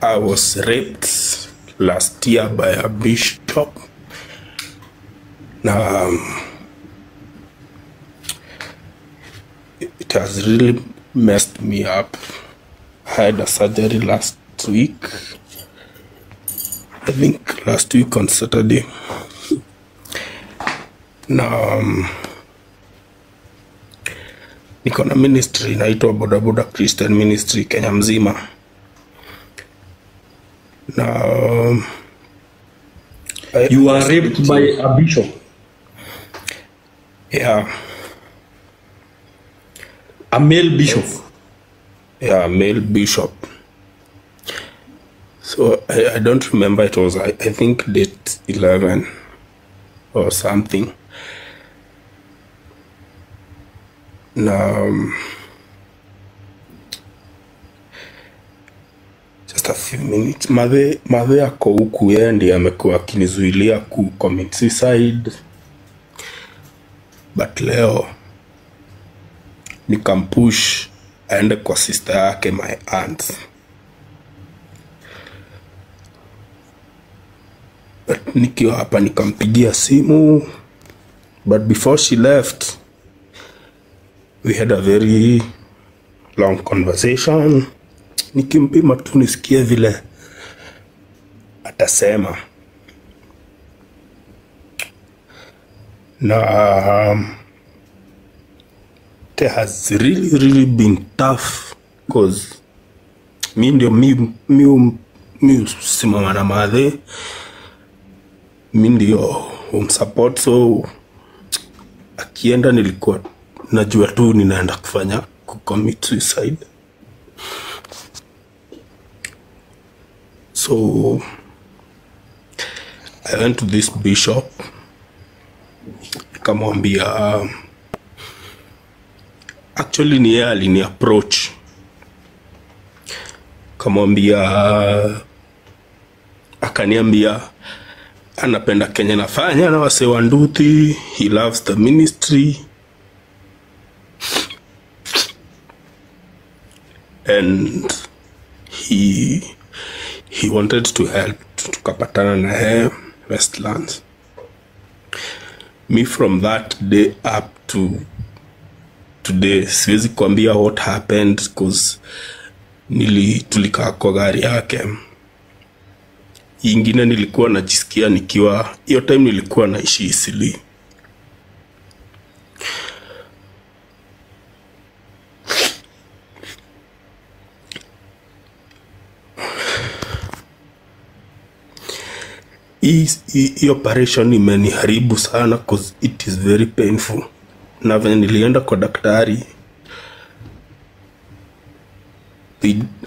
I was raped last year by a bishop. Na it has really messed me up. I had a surgery last week. I think last week on Saturday. Na niko na ministry inaitwa Boda Boda Christian Ministry Kenya mzima. Na you are raped by a bishop? Yeah. A male bishop? Yeah, male bishop. So I don't remember, it was I think date 11 or something. Now, just a few minutes. Madhe ako huku, yeye ndiye amekuwa akinizuilia ku commit suicide. But leo nikampush aende kwa sister yake, my aunt. But nikiwa hapa nikampigia simu. But before she left, we had a very long conversation. Nikimpima tu nisikie vile atasema. Na it has really really been tough cause mi ndio mi simama na madhe, mi ndio umsupport, so akienda nilikuwa najua tu ninaenda kufanya commit suicide. So I went to this bishop, nikamwambia, actually ni yeye alini approach, kamwambia, akaniambia anapenda Kenya nafanya na wase wa Nduthi, he loves the ministry and he wanted to help. Tukapatana na yeye Westlands. Me from that day up to today siwezi kuambia what happened cause tulikaa kwa gari yake. Ingine nilikuwa najisikia nikiwa hiyo time nilikuwa naishi Isili. Hii operation imeniharibu sana cause it is very painful. Na venye nilienda kwa daktari,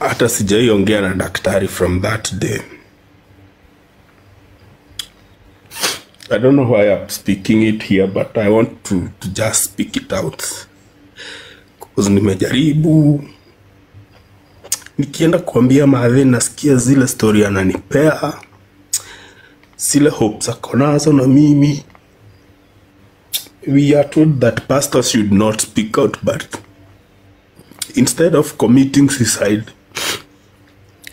hata sijaiongea na daktari from that day. I don't know why I'm speaking it here, but I want to just speak it out. Cause nimejaribu, nikienda kuambia madhe nasikia zile story ananipea, zile hopes ako nazo na mimi. We are told that pastors should not speak out, but instead of committing suicide,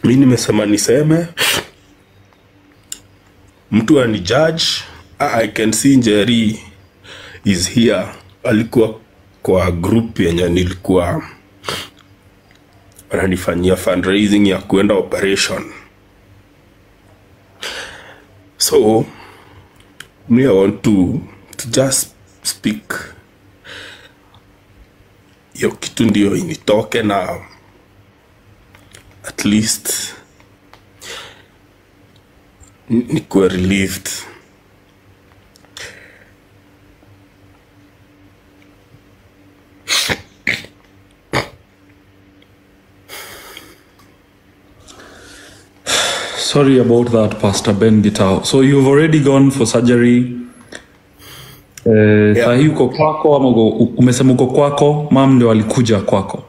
mi nimesema niseme, mtu ani judge. I can see Njeri is here. Alikuwa kwa group yenye nilikuwa wananifanyia fundraising ya kuenda operation. So me, I want to just speak hiyo kitu ndio initoke na at least nikuwe relieved. Sorry about that, Pastor Ben Gitau. So you've already gone for surgery. Yeah. Sahi uko kwako ama umesema uko kwako, mam ndio alikuja kwako?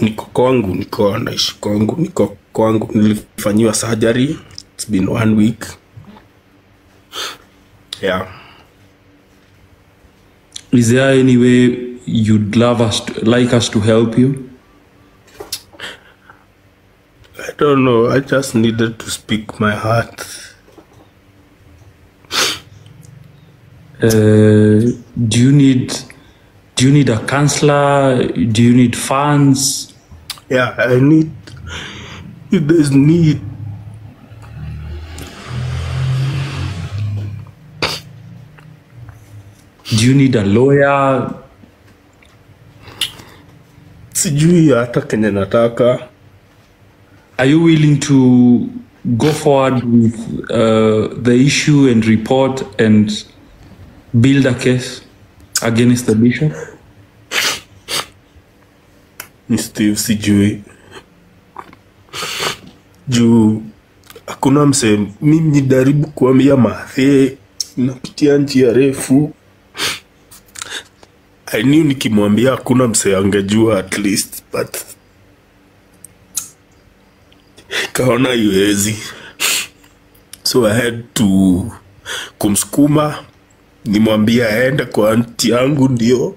Niko kwangu, niko naishi kwangu, niko kwangu, nilifanyiwa surgery. It's been 1 week. Yeah. Is there any way you'd love us to, like us to help you? don't know. I just needed to speak my heart. Do you need a counselor? Do you need funds? Yeah, I need. If there's need. Do you need a lawyer? Sijui hata kenye nataka. Are you willing to go forward with the issue and report and build a case against the bishop? Steve, sijui. Juu hakuna mse, mimi nijaribu kuambia mathe napitia njia refu. I knew nikimwambia hakuna mse angejua at least, but kaona iwezi. So I had to kumsukuma nimwambie aende kwa anti yangu ndio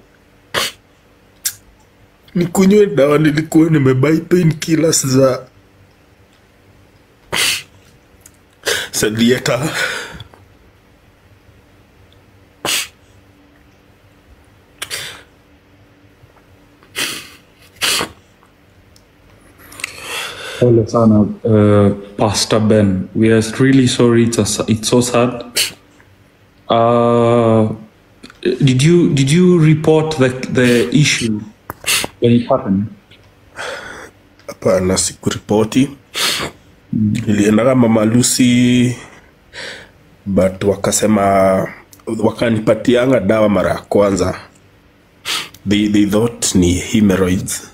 nikunywe dawa. Nilikuwa nimebuy painkillers za Salieta. Pole sana, Pastor Ben. We are really sorry. It's so sad. Did you report the issue when it happened? Hapana, sikuripoti. Nilienda Mama Lucy, but wakasema, wakanipatianga dawa mara ya kwanza. They thought ni hemorrhoids.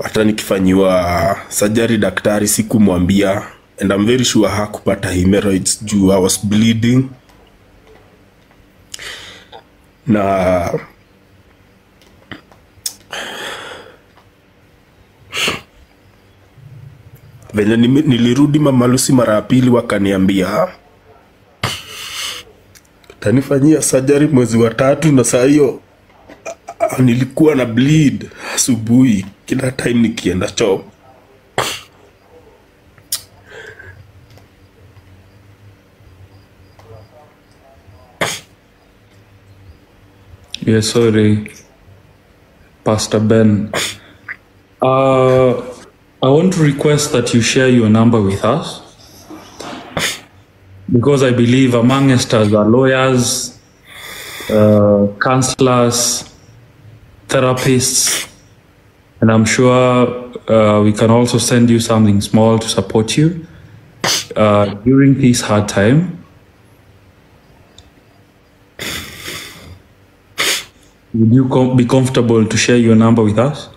Hata nikifanyiwa surgery daktari sikumwambia, and I'm very sure hakupata hemorrhoids juu I was bleeding. Na venye nilirudi Mama Lucy mara ya pili wakaniambia tanifanyia surgery mwezi wa 3, na saa hiyo nilikuwa na bleed asubuhi kila time nikienda choo. Yeah, sorry, Pastor Ben. I want to request that you share your number with us, because I believe amongst us are lawyers, counselors, therapists, and I'm sure we can also send you something small to support you during this hard time. Would you be comfortable to share your number with us?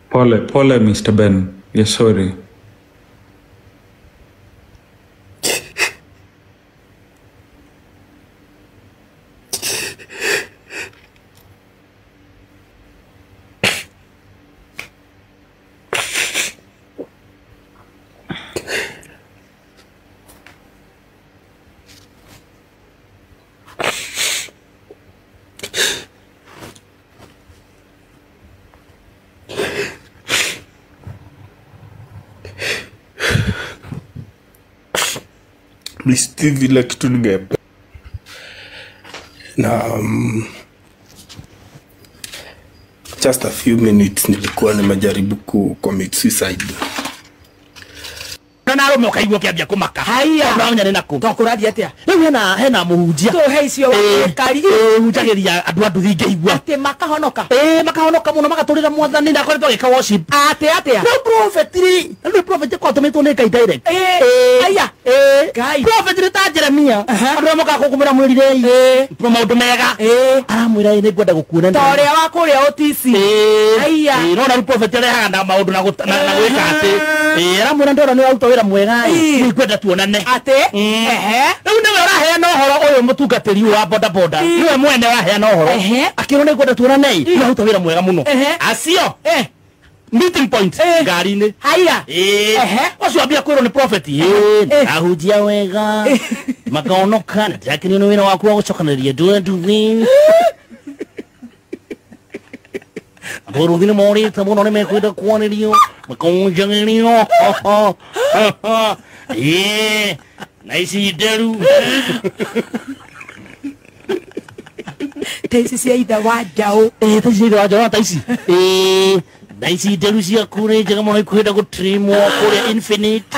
Pole, pole, Mr. Ben. Yes, sorry. Vile kitu ningepe na just a few minutes nilikuwa nimejaribu ku commit suicide. Na naro ukaigua kiambia kumaka. Haiya uramenya ni naku. Tokurathi atia? Riu hena muhunjia. Tuhe icio wakari. Hunjagiria andu andu thingeigua. Ati makahonoka. Makahonoka muno magaturira mwathani na akoretwo agika worship. Ati atia? No prophet ri. No prophet kwa tumitwo ni Ngai direct. Haiya. Ngai. Prophet ri ta Jeremia. Andu moka kukumira mwirire. Maundu mega. Aramwira ni ngwenda gukuona. Ta uria wa kuria OTC. Haiya. No na prophet arehaga na maundu na gwika ati. Aramwira ndora ni waruta wira mwega. Ni ngwenda tuonane. Ati? Ehe. Riu niwe uraheana uhoro uyu mutungatiri wa boda boda. Niwe mwene uraheana uhoro. Akirwo ni ngwenda tuonane. Ni waruta wira mwega muno. Acio. Meeting point ngari-inĩ. Haiya. Ucio ambia kwĩrwo nĩ prophet. Ahunjia wega. Makaonoka na ndĩrakenio nĩ wĩra waku wa gũcokanĩrĩria ndũĩ. Bũrũri nĩ morĩte mũno nĩ mekwenda kwanĩrio makonjagĩrio. Ĩĩ na ici nderu. Ta ici cia ithe wa njaũ. Ta ici cia ithe wa njaũ ta ici. Na ici nderu ciaku nĩ njega mũno ikwenda gũtrimwo kũrĩa Infinite.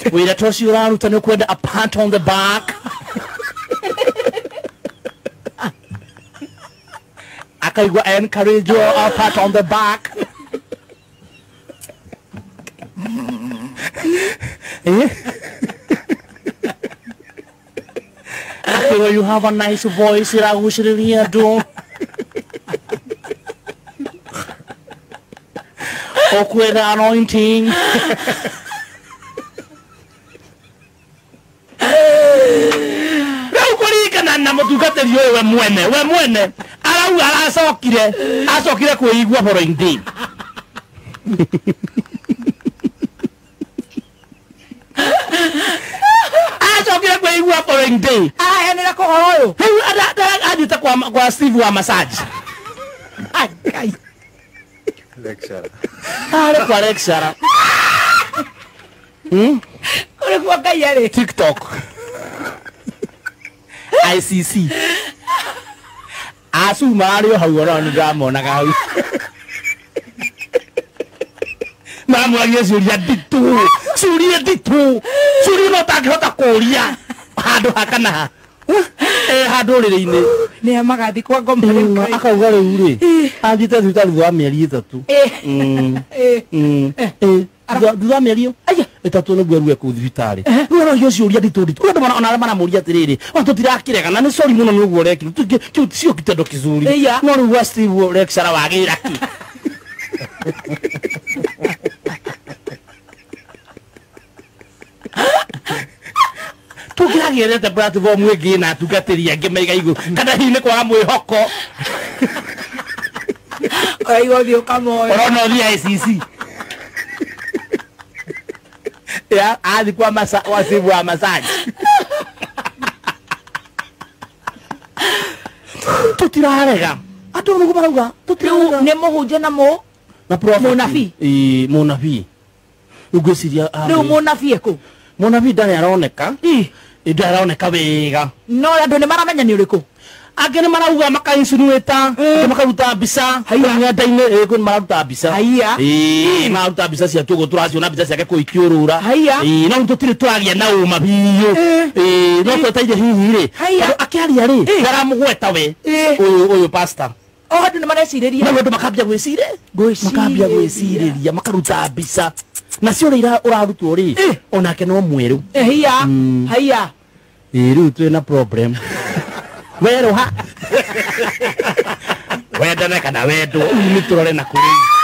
Wĩra ta ũcio ũraruta nĩ ũkwenda a pat on the back. Akaigua encourage a pat on the back. Akaigua you have a nice voice ĩragucĩrĩria andũ. Ũkwenda anointing. Na mũtungatĩri ũyũ we mwene arauga aracokire kwĩigua following day. Acokire kwĩigua following day. Araheanĩra kũhoro ũyũ. Rĩu athiĩte kwa Steve wa massage. Ai. Lecturer. Arĩ kwa lecturer. Kũrĩ kwa Ngai arĩ. TikTok. ICC. Acu mararĩ o hau ona nĩ ndĩramonaga hau. Maramũragia ciũria nditũ. Ciũria nditũ. Ciũria no ũtangĩhota kũũria handũ ha kana ha. Handũ rũrĩrĩ-inĩ. Nĩ magathi kwa ngoma rĩu. Akauga rĩu rĩ, athiĩte thibitarĩ thutha wa mĩeri 3. Thutha wa mĩeri 3 nĩguo arue kũu thibitarĩ. Rĩu arorio ciũria nditũ nditũ. Rĩu andũ ona arĩa maramũria atĩrĩrĩ, ona tũtirakĩrega na nĩ sorry mũno nĩ ũguo ũrekire. Kĩu sio kitendo kizuri. No rĩu gwa Steve lecturer wagĩra kĩ? Tũkĩragĩrĩte platform ĩngĩ na atungatĩri angĩ maiga igũrũ kana hihi nĩ kwaga mwĩhoko. Ũraigua ũthiĩ ũkamoe. Ũrona ũthiĩ ICC. Ya athi kwa wa Steve wa massage. Tũtirarega. Andũ nĩguo marauga tũtirarega. Nĩ mũhunjia na na prophet. Mũnabii. Ĩĩ mũnabii. Rĩu ngwĩciria rĩu mũnabii ekũ? Mũnabii ndarĩ aroneka. Ndarĩ aroneka wega. No andũ nĩ maramenya nĩ ũrĩkũ. Angĩ nĩ marauga maka-insinuate, angĩ makaruta mbica ng'enda-inĩ, kwĩ mararuta mbica. Haiya. Mararuta mbica ciake ũguo tũraciona mbica ciake kũu ikĩũrũra. Haiya. No tũtirĩ tũragĩa na ũma biũ. No tweteire hihi rĩ. Haiya. Akĩaria rĩ, ndaramũgweta we. Ũyũ pastor. O andũ nĩ marecirĩria. No andũ makambia gwĩcirĩria. Makambia gwĩcirĩria, makaruta mbica. Na cio ũrĩa ũrarutwo rĩ, onake no mwerũ. Haiya. Haiya. Rĩu twĩna problem. Werũha. Wendane kana wendwo, rĩu nĩ tũrore na kũrĩ.